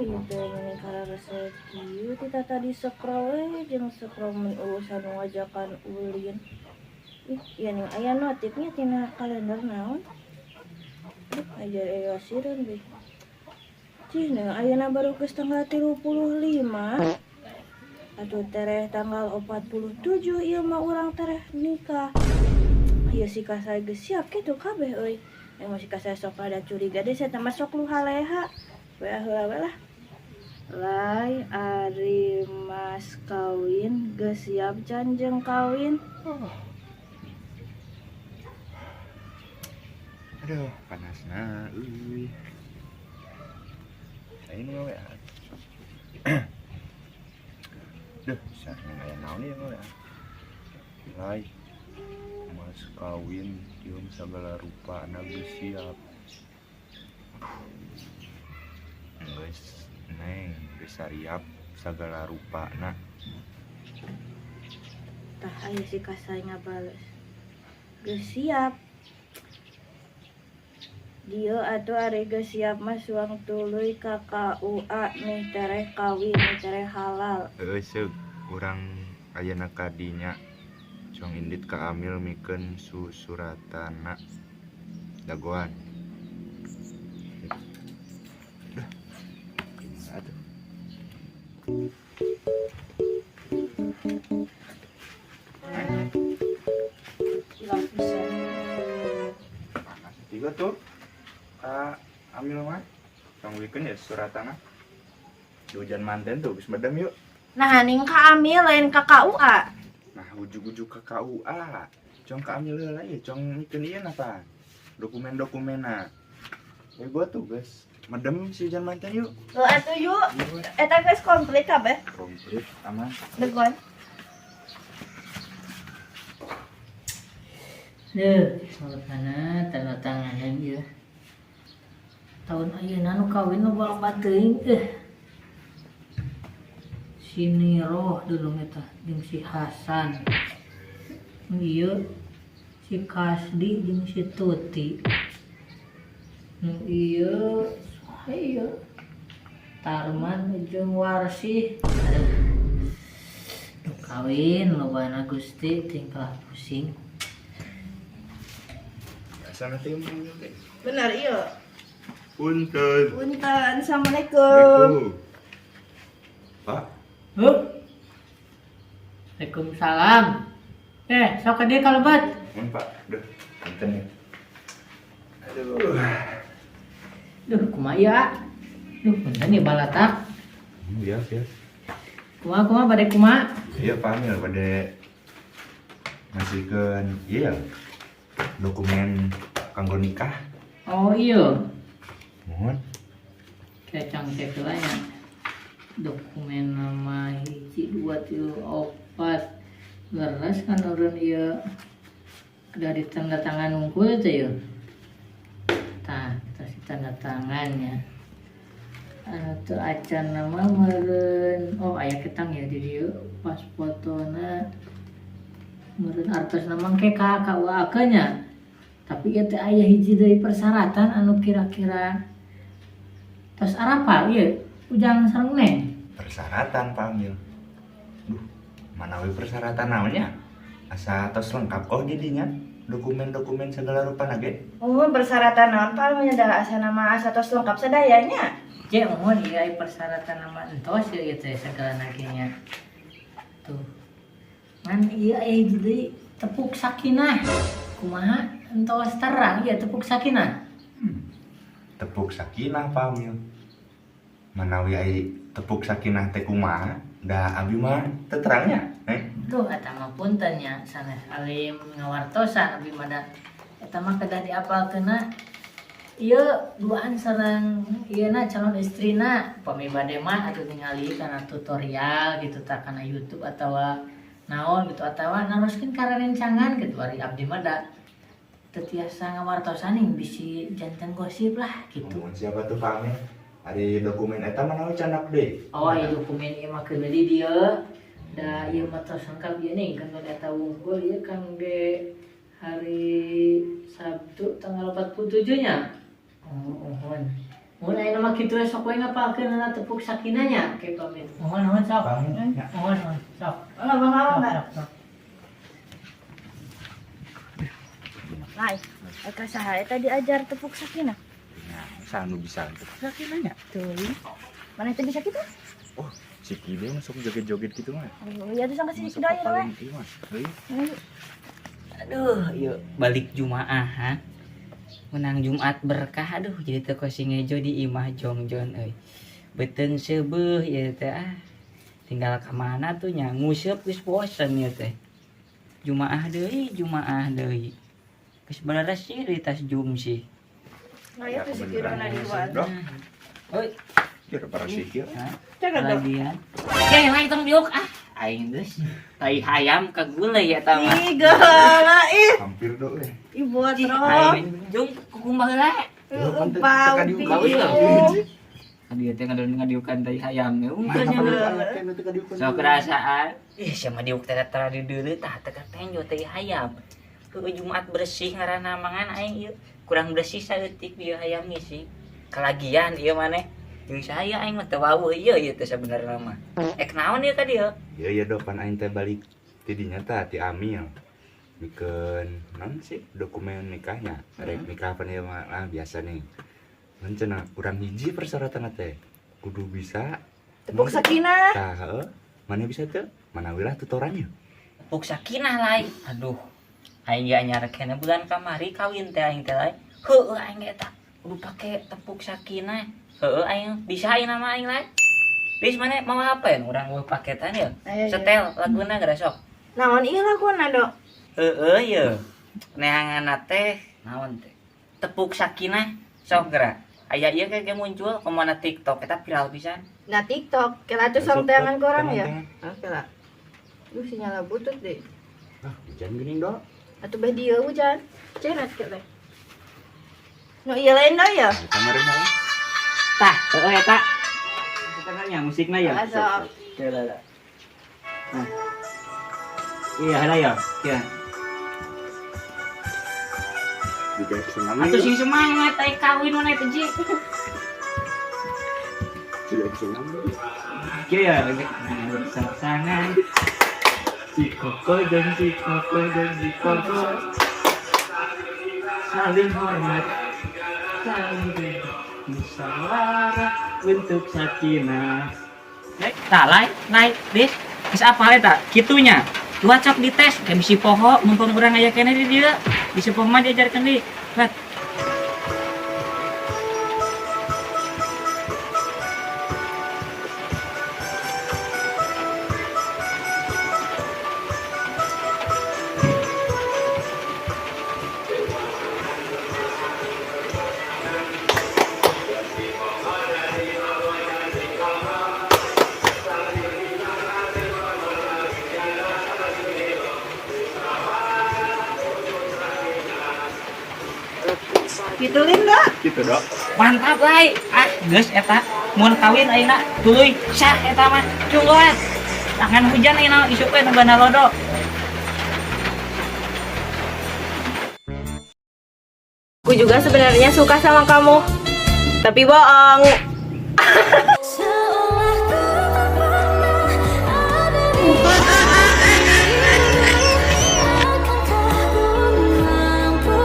Ieu teh meni kararesep kieu ti tadi scroll we jeung scroll mun urusan ngajakan ulin. Ih, ieu ning aya notifnya tina kalender naon? Duh, ajar aya sireun beh. Cih, ning ayeuna baru geus tanggal 35. Atuh tereh tanggal 47 ieu mah urang tereh nikah. Ieu si kasai geus siap kitu kabeh euy. Emang si kasai sok rada curiga deh saya mah sok luhaleha. WA heula we lah. Lai ari mas kawin geus siap can jeung kawin. Aduh, panasna euy. Saya nu WA. Duh, sareng aya naon ieu WA. Lai mas kawin jeung sagala rupa na geus siap. Geus neng geus sariap sagala rupana. Tah aya si kasai ngabales. Geus siap. Dieu atuh ari geus siap mah suang tuluy ka KUA nih tereh kawin nih tereh halal. Heueuh seug urang ayeuna ka dinya. Cong indit ka Amil mikeun susuratana dagoan. Duh, kumaha atuh? Hilang pisan. Panas tiga tuh. Ka Amil mah cong wikeun ya suratana. Di hujan manten tuh geus medem yuk. Nah, ning ka Amil lain ka KUA. Nah, ujug-ujug ka KUA. Cong ka Amil heula ieu, cong mikeun ieu napa? Dokumen-dokumenna. Ya gua tuh geus medem si hujan manten yuk. Heuh atuh yuk. Eta geus komplit kabeh. Komplit aman. Degon. Duh, mana tanda tanganan ieu. Tahun ayeuna nu kawin loba loba teuing eh. Si Niroh dulu eta jeung si Hasan. Ieu si Kasdi jeung si Tuti. Nu ieu saha ieu? Tarman jeung Warsih. Aduh. Nu kawin lobana Gusti tingkah pusing. Biasa nanti ngomong ge. Bener ieu. Punten. Punten, assalamualaikum. Pak. Huh? Waalaikumsalam. Sok ka dieu kalebet. Mun Pak, duh, punten ya. Aduh. Duh, kumaha ieu, ah? Duh, punten ieu balatak. Iya, iya. Kumaha kumaha bade kumaha? Iya, Pak Amil bade ngasihkeun ieu dokumen kanggo nikah. Oh, iya. Mohon. Kecang cek heula nya. Dokumen nama 1 2 3 4. Leres kan urang ieu dari tanda tangan unggul teh ieu. Tah, kita si tanda tangannya. Anu teu acan nama meureun. Oh, aya ketang ya di dieu pas fotona. Meureun artos nama engke ka KUA-keun nya. Tapi ieu teh aya hiji deui persyaratan anu kira-kira tos arapal ieu ujang sareng neng. Persyaratan Pak Amil. Duh, manawi persyaratan naonnya? Asa tos lengkap oh jadinya dokumen-dokumen segala rupa nage. Oh, persyaratan naon Pak Amil da asa nama asa tos lengkap sadayanya. Cek mohon ieu aya persyaratan nama entos ieu teh segala nagenya. Tuh. Ngan ieu aya hiji deui tepuk sakinah. Kumaha entos terang ieu tepuk sakinah. Tepuk sakinah Pak Amil. Manawi ai tepuk sakinah teh kumaha? Da abi mah teu terangnya, eh. Duh, eta mah punten nya sanes alim ngawartosan abi mah da eta mah kedah diapalkeunna. Ieu duaan sareng ieuna calon istrina pami bade mah atuh tingali kana tutorial gitu tah kana YouTube atawa naon gitu atawa naroskeun ka rerencangan gitu ari abdi mah da teu tiasa ngawartosan ning bisi janten gosip lah gitu. Ngomong siapa tuh Pak Amil? Ari dokumen eta mah naon candak deui? Oh, ieu dokumen ieu mah keun di dieu. Da ieu mah tos lengkap ieu nih kan eta wungkul ieu kangge hari Sabtu tanggal 47 nya. Oh, mohon. Mun aya mah kitu we sok we ngapalkeun tepuk sakinah nya ke pamit. Mohon mohon sok. Pamit, ya. Mohon mohon sok. Oh, bang Sok, enggak? sok, sok. Lai, ka saha eta diajar tepuk sakinah? Nah, sanu bisa tepuk sakinahnya. Tuh. Mana itu bisa gitu? Oh, si Kibe masuk joget-joget gitu mah. Oh, iya tuh sampai sini Masuk sudah ya, paling iya mah. Heuh. we. Aduh, yuk balik Jumaah ha. Menang Jumat berkah aduh jadi teu kos ngejo di imah jongjon euy. Beuteung seubeuh ieu teh ah. Tinggal ka mana tuh nya nguseup geus bosen ieu teh. Jumaah deui, Jumaah deui. Geus beres sih deui tas jum sih. Nah, itu si Kirona di luar. Dok, Oi, kira para sihir. Jangan dong. lagian. Ya lain tong diuk ah. Aing geus tai hayam ka gula ya tah mah. Ih, gala ih. Hampir dok eh. Ih, buat roh. Aing jung kukumbah heula. Pau, Dia teh ngadon ngadiukan tai hayam ya. So kerasaan. Ih, sama diuk teh tara di deuleu tah teh tenjo tai hayam. Heueuh Jumat bersih ngaranna mangan aing ieu. Kurang bersih saeutik ieu hayam ngisi. Kalagian ieu maneh. Jeung saya aing mah teu wawuh ieu ieu teh sabenerna mah. Ek naon ieu ka dieu? Ya ya dok, pan aing teh balik ti dinya tah ti Amil. Mikeun naon sih dokumen nikahnya. Rek nikah pan ieu mah ah, biasa nih. Mun cenah kurang hiji persyaratan teh. Kudu bisa Tepuk sakinah. Tah heueuh. Mana bisa teu? Mana wilah tutorannya? Tepuk sakinah lain. Aduh. Aing ge anyar keneh bulan kamari kawin teh aing teh lain. Heueuh aing ge eta kudu pake tepuk sakinah. Heueuh aing bisa aing nama aing lain. Bis mana mau apa ya? Urang eueuh paketan ya. Ayo, ayo. Setel laguna geura sok. Naon ieu laguna, Dok? Heueuh ye. Neanganna teh naon teh? Tepuk sakinah sok geura. Aya ieu ge muncul kemana TikTok eta viral pisan. Nah, TikTok. Kela tuh Sok, sang teangan korang ya. teangan. Oke lah. Duh, sinyal butut deh. Ah, hujan geuning dok. Atuh beh dieu hujan. Cenat ke teh. Nu ieu lain do ya? Eta meureun mah. Tah, heueuh eta. Kita musikna ya. Asok. Lah, lah. Nah. Iya, lah ya. Iya. Juga tsunami. Atuh sing semangat ai kawin mana teh ji. Juga tsunami. Iya ya, bersasangan. Si Koko dan si Koko dan si Koko saling hormat, saling musyawarah untuk sakinah. Naik, tak lain, naik, dis, geus apa eta? Kitunya. Dua cok dites, kayak bisi poho, mumpung urang aya keneh di dieu. Bisi poho mah diajarkeun deui. Lihat. Gitu Linda. Gitu dok. Mantap lai. Ah, geus eta. Mun kawin ayeuna tuluy sah eta mah. Cungguan. Tangan hujan ayeuna isuk we nu lodo. Aku juga sebenarnya suka sama kamu. Tapi bohong. Seolah ku tak pernah ada di dirimu. Akankah ku mampu?